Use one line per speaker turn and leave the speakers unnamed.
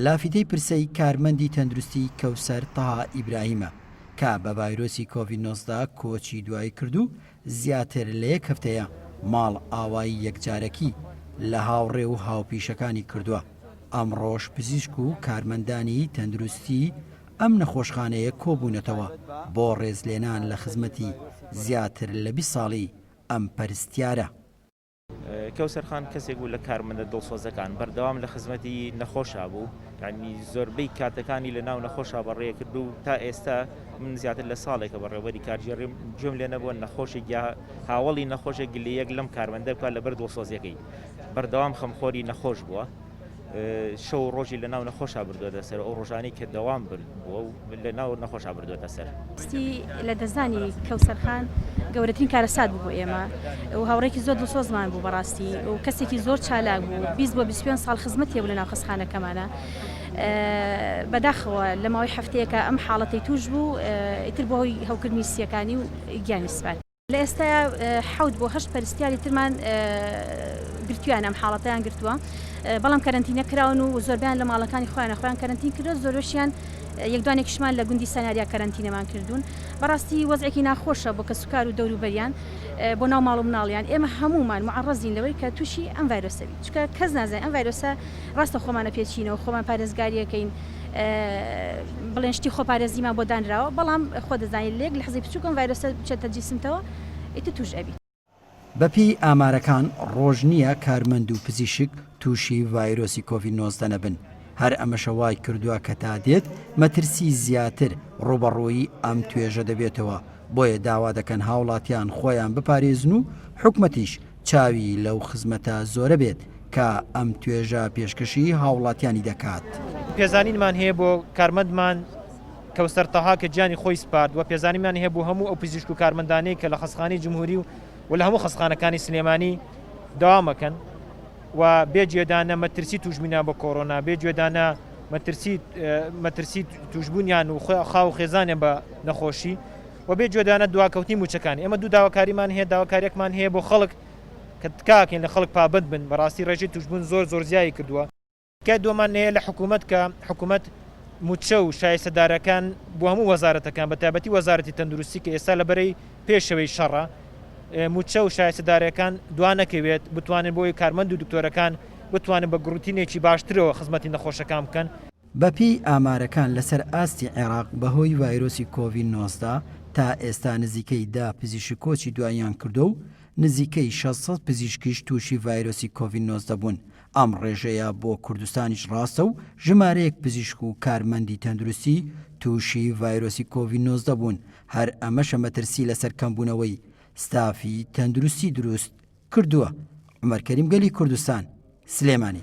لافیتەی پرسەی کارمەندی تەندروستی کەوسەر تەها ئیبراهیمە کە بە ڤایرۆسی کۆڤید 19 کۆچی دوایی کرد و زیاتر لە یەک هەفتەیە ماڵئاوایی یەکجارەکی لە هاوڕێ و هاوپیشەکانی کردووە، ئەمڕۆش پزیشک و کارمەندانی تەندروستی ئەم نەخۆشخانەیە کۆبوونەتەوە بۆ ڕێزلێنان لە خزمەتی زیاتر لە 20 ساڵی ئەم پەرستیارە.
کەوسەر خان کەسێک بوو لە کارمەندە دڵسۆزەکان، بەردەوام لە خزمەتی نەخۆشا بوو، یانی زۆربەی کاتەکانی لە ناو نەخۆشا بەڕێ کرد و تا ئێستا من زیاتر لە ساڵێکە بەڕێوەبەری کارگێڕیم گوێم لێ نەبووە نەخۆشێک یا هاوەڵی نەخۆشێک گلەیەک لەم کارمەندە بکات لەبەر دڵسۆزیەکەی بەردەوام خەمخۆری نەخۆش بووە. شەو و ڕۆژی لە ناو نەخۆشا بردووەتە سەر ئەو ڕۆژانەی کە دەوام بووە و لە ناو نەخۆشا بردووەتە سەر.
ستی لە دەستدانی کەوسەر خان گەورەترین کارەسات بوو بۆ ئێمە و هاوڕێکی زۆر دڵسۆزمان بوو بەڕاستی و کەسێکی زۆر چالاک بوو 20 بۆ 25 ساڵ خزمەتی هەبوو لە ناو خەستخانەکەمانە بەداخەوە لە ماوەی هەفتەیەکە ئەم حاڵەتەی توش بوو ئیتر بەهۆی هەوکردنی سییەکانی و گیانی سپارد. لە ئێستایا حەوت بۆ هەشت پەرستیاری ترمان گرتویانە ئەم حاڵەتەیان گرتووە بەڵام کەرەنتینە کراون و زۆربیان لە ماڵەکانی خۆیانە خۆیان کەرەنتین کردووە زۆربەشیان یەک دوانێکیشمان لە گوندی سەناریا کەرەنتینەمان کردوون بەڕاستی وەزعێکی ناخۆشە بۆ کەسوکار و دەوروبەریان بۆ ناو ماڵ و مناڵیان ئێمە هەموومان معەڕەزین لەوەی کە تووشی ئەم ڤایرۆسە بین چونکە کەس نازانێت ئەم ڤایرۆسە ڕاستە خۆمان ئەپێچینەوە خۆمان پارێزگاریەکەین بڵێن شتی خۆپارێزیمان بۆ دانراوە بەڵام خۆ دەزانیت لە یەک لەحزەی بچووک ئەم ڤایرۆسە بچێتە جیسمتەوە ئیتر تووش ئەبیت.
بەپێی ئامارەکان ڕۆژ نییە کارمەند و پزیشک تووشی ڤایرۆسی کۆڤید 19 نەبن، هەر ئەمەشە وای کردووە کە تا دێت مەترسی زیاتر ڕووبەڕووی ئەم توێژە دەبێتەوە، بۆیە داوا دەکەن هاوڵاتیان خۆیان بپارێزن و حکومەتیش چاوی لەو خزمەتە زۆرە بێت کە ئەم توێژە پێشکەشی هاوڵاتیانی دەکات.
پێزانینمان هەیە بۆ کارمەندمان کەوسەر تەها کە گیانی خۆی سپارد و پێزانینمان هەیە بۆ هەموو ئەو پزیشک و کارمەندانەی کە لە خەستخانەی جمهوری و لە هەموو خەستخانەکانی سلێمانی دەوام ئەکەن و بێ گوێدانە مەترسی توشبوونیان بە کۆرۆنا، بێ گوێدانە مەترسی مەترسی توشبوونیان و خاو و خێزانیان بە نەخۆشی و بێ گوێدانە دواکەوتنی مووچەکان. ئێمە دوو داواکاریمان هەیە، داواکارییەکمان هەیە بۆ خەڵک کە تکاکەین لە خەڵک پابەند بن، بەڕاستی ڕێژەی تووشبوون زۆر زۆر زیای کردووە. تکای دووەمان هەیە لە حکوومەت کە حکوومەت مووچە و شایستەدارەکان بۆ هەموو وەزارەتەکان بە تایبەتی وەزارەتی تەندروستی کە ئێستا لە بەرەی پێشەوەی شەڕە مووچە و شایستەدارەکان دوا نەکەوێت بتوانن بۆ ئەوەی کارمەند و دکتۆرەکان بتوانن بە گوڕوتینێکی باشترەوە خزمەتی نەخۆشەکان بکەن.
بەپێی ئامارەکان لەسەر ئاستی عێراق بەهۆی ڤایرۆسی کۆڤید 19 تا ئێستا نزیکەی دە پزیشک کۆچی دواییان کردووە و نزیکەی 600 پزیشکیش تووشی ڤایرۆسی کۆڤید 19 بوون، ئەم ڕێژەیە بۆ کوردستانیش ڕاستە و ژمارەیەک پزیشک و کارمەندی تەندروستی تووشی ڤایرۆسی کۆڤید 19 بوون، هەر ئەمەشە مەترسی لەسەر کەمبوونەوەی ستافی تەندروستی دروست کردووە. عومەر کەریم گەلی کوردستان، سلێمانی.